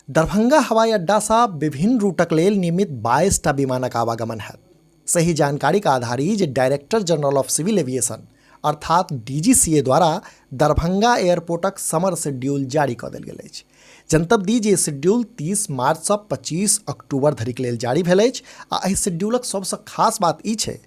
दरभंगा हवाई अड्डासँ विभिन्न रूटक लेल नियमित 22 टा विमानक आवागमन हैत। सही जानकारीक आधार ई जे director general of civil aviation अर्थात डीजीसीए द्वारा दरभंगा एयरपोर्टक समर शेड्यूल जारी कऽ देल गेल अछि। जनतब दी जे शेड्यूल 30 मार्चसँ 25 अक्टूबर धरिक लेल जारी भेल अछि आ एहि शेड्यूलक सबसँ खास बात ई छै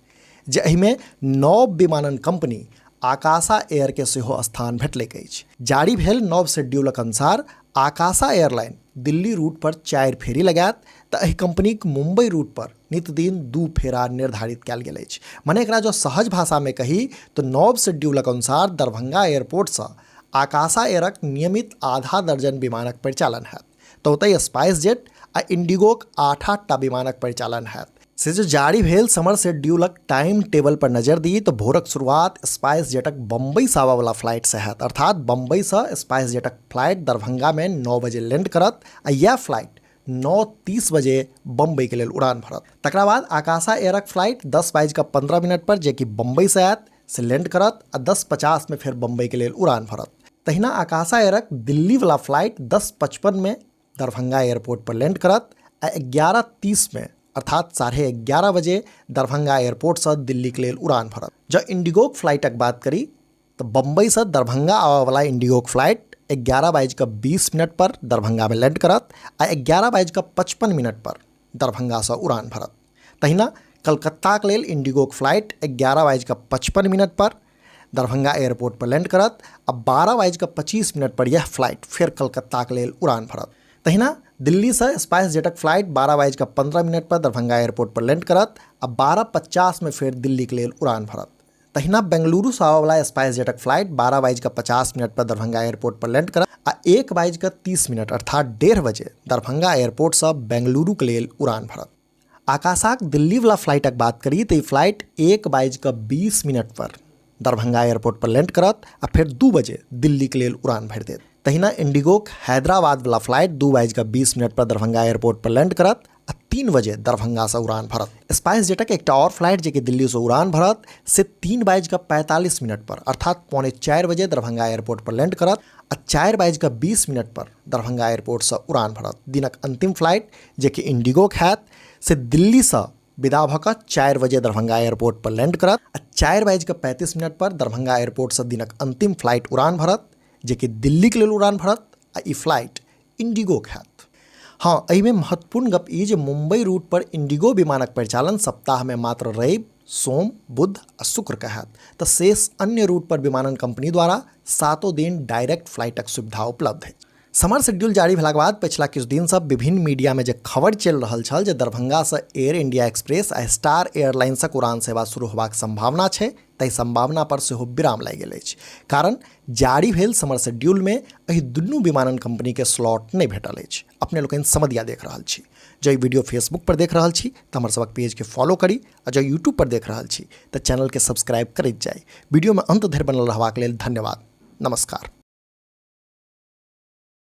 जे एहिमे नव विमानन कंपनी आकाशा एयरके सेहो स्थान भेटलैक अछि। जारी भेल नव शेड्यूलक अनुसार आकाशा एयरलाइन दिल्ली रूट पर 4 फेरी लगायत तऽ एहि कंपनीक मुंबई रूट पर नित्यदिन 2 फेरा निर्धारित कयल गेल अछि। मने एकरा जँ सहज भाषामे कही तऽ नव शेड्यूलक अनुसार दरभंगा एयरपोर्टसँ आकाशा एयरक नियमित आधा दर्जन विमानक परिचालन हैत तऽ ओतहि स्पाइस जेट आ इंडिगोक 8-8 टा विमानक परिचालन हैत। से जो जारी भेल समर शेड्यूलक टाइम टेबल पर नजर दी तो भोरक शुरुआत स्पाइस जेटक बम्बई से आबयवला फ्लाइट से हैत, अर्थात बम्बई से स्पाइस जेटक फ्लाइट दरभंगा में 9 बजे लैंड करत आ यह फ्लाइट 9:30 बजे बम्बई के लेल उड़ान भरत। तकरा बाद आकाशा एयरक फ्लाइट 10:15 पर जे कि बम्बई से आयत से लैंड करत आ 10:50 में फिर बम्बई के लेल उड़ान भरत। तहिना आकाशा एयरक दिल्ली वाला फ्लाइट 10:55 में दरभंगा एयरपोर्ट पर लैंड करत आ 11:30 में अर्थात 11:30 बजे दरभंगा एयरपोर्ट से दिल्ली के लेल उड़ान भरत। जँ इंडिगोक फ्लाइटक बात करी तो बम्बई से दरभंगा आबयवला इंडिगोक फ्लाइट 11:20 पर दरभंगा में लैंड करत आ 11:55 पर दरभंगा से उड़ान भरत। तहिना कलकत्ताक लेल इंडिगोक फ्लाइट 11:55 पर दरभंगा एयरपोर्ट पर लैंड करत आ 12:25 पर यह फ्लाइट फेर कलकत्ताक लेल उड़ान भरत। तहिना दिल्ली से स्पाइस जेटक फ्लाइट 12:15 पर दरभंगा एयरपोर्ट पर लैंड करत आ 12:50 में फेर दिल्ली के लेल उड़ान भरत। तहिना बेंगलुरु से आबयवला स्पाइस जेटक फ्लाइट 12:50 पर दरभंगा एयरपोर्ट पर लैंड करत आ 1:30 अर्थात 1:30 बजे दरभंगा एयरपोर्ट से बेंगलुरु के लेल उड़ान भरत। आकाशाक दिल्ली वाला फ्लाइटक बात करी तो ई फ्लाइट 1:20 पर दरभंगा एयरपोर्ट पर लैंड करत आ फेर 2 बजे दिल्ली के लेल उड़ान भरि देत। तहिना इंडिगोक हैदराबाद वाला फ्लाइट 2:20 पर दरभंगा एयरपोर्ट पर लैंड करत आ 3 बजे दरभंगा से उड़ान भरत। स्पाइस जेटक एकटा और फ्लाइट जे कि दिल्ली से उड़ान भरत से 3:45 पर अर्थात 3:45 बजे दरभंगा एयरपोर्ट पर लैंड करत आ 4:20 पर दरभंगा एयरपोर्ट से उड़ान भरत। दिनक अंतिम फ्लाइट जे कि इंडिगोक हैत से दिल्ली से विदा भऽ कऽ 4 बजे दरभंगा एयरपोर्ट पर लैंड करत आ 4:35 पर दरभंगा एयरपोर्ट से दिनक अंतिम फ्लाइट उड़ान भरत जे कि दिल्ली के लेल उड़ान भरत आ ई फ्लाइट इंडिगोक हैत। हाँ, एहिमे महत्वपूर्ण गप ई जे मुंबई रूट पर इंडिगो विमानक परिचालन सप्ताह में मात्र रवि, सोम, बुध आ शुक्र के हैत तऽ शेष अन्य रूट पर विमानन कंपनी द्वारा 7 दिन डायरेक्ट फ्लाइटक सुविधा उपलब्ध है। समर शेड्यूल जारी भेलाक बाद पछिला किछु दिनसँ विभिन्न मीडियामे जे खबर चलि रहल छल जे दरभंगासँ एयर इंडिया एक्सप्रेस आ स्टार एयरलाइंसक उड़ान सेवा शुरू होबाक संभावना छै, ताहि संभावना पर सेहो विराम लागि गेल अछि। कारण जारी भेल समर शेड्यूलमे एहि दुनू विमानन कंपनीके स्लॉट नहि भेटल अछि। अपने लोकनि समदिया देख रहल छी। जँ ई वीडियो फेसबुक पर देख रहल छी तऽ हमर सभक पेजके फॉलो करी आ जँ यूट्यूब पर देख रहल छी तऽ चैनलके सब्सक्राइब करैत जाइ। वीडियोमे अंत धरि बनल रहबाक लेल धन्यवाद। नमस्कार।